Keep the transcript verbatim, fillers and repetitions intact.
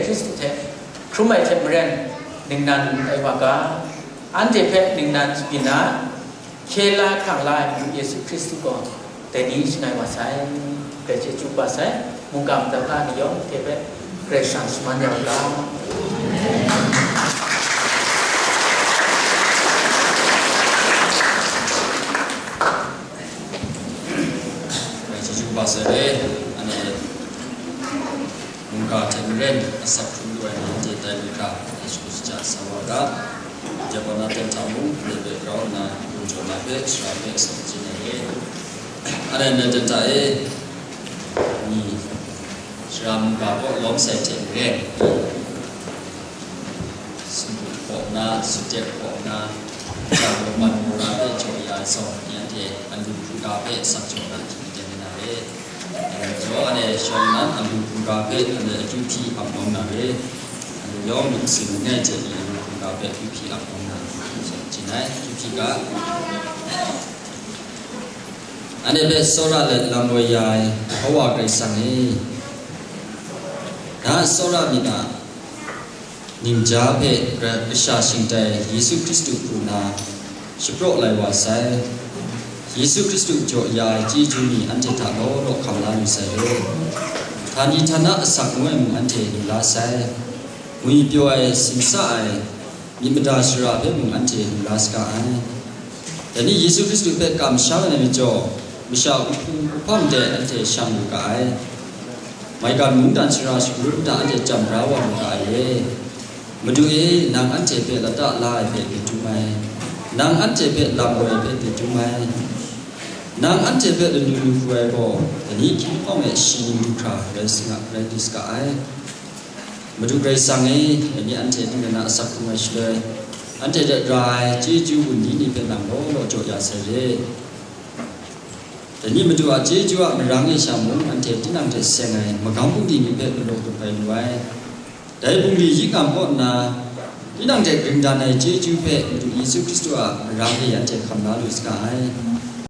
Hkristu hte hkrum ai hte maren ningnan ai wa ga, anhte hpe ningnan byin na, hkye la hkrang la ai Madu Yesu Hkristu gaw dai ni shangai wa sai, dai chyeju kaba sai, mungga madat ni yawng hte hpe Karai Kasang shaman ya u ga. Chyeju kaba sai e, ane mungga hte maren asak hkrum lu ai ni hte dai lu hkra, Yesu shaja sa wa ga. Japan na ten hta mung, ane hpe grau nna, lung jaw na hpe, sara hpe asak hpyi na re. Ane ane ten hta e, ni sara mungga kaw lawm sai hte maren, sumpu hpaw nna, sutdek hpaw nna, ja lawman mora hpe jaw ya ai zawn, ni anhte alu hkruga hpe sak jaw na hkying ten na re. Dai majaw, anhte shawng nnan alu hkruga hpe anhte akyu hpyi ap lawm na re. Anhte yawng lu masin langai hte ni alu hkruga hpe akyu hpyi ap lawm na, hkying ten ai, akyu hpyi ga. Anhte hpe tsawra let lam woi ya ai Yehova Karai Kasang e, na tsawra myit a, ningja hpe Karai Kasha shingtai Yesu Hkristu hku nna shapraw lai wa sai. Yesu Hkristu jaw ya ai chyeju ni anhte hta law law hkam la lu sai e. Htani htana asak ngu ai mung anhte lu la sai. Ngwi pyaw ai, sin sa ai, myit mada shara hpe mung anhte lu la saga ai. Dai ni Yesu Hkristu hpe kamsham ai majaw, masha uhpung uhpam de anhte shang lu ga ai. Maigan mungdan shara shagu hta anhte jam bra wa lu ga ai re. Madu e, nang anhte hpe lata la ai hpe dum ai, nang anhte hpe lam woi ai hpe dum ai, nang anhte hpe lanu lu hku ai gaw, dai ni hkying hpawng e shi ning du hkra rai saga, rai di saga ai. Madu Karai Kasang e, dai ni anhte htingnu na asak hkrung ai shaloi, anhte hte ra ai chyeju wunli ni hpe nang law law jaw ya sai re. Dai ni Madu a chyeju a marang e sha mung, anhte tinang hte seng ai magam bungli ni hpe galaw tup ai lu ai. Dai bungli yi ngam kaw nna, tinang hte gring dan ai chyeju hpe Madu Yesu Hkristu a marang e anhte hkam la lu saga ai.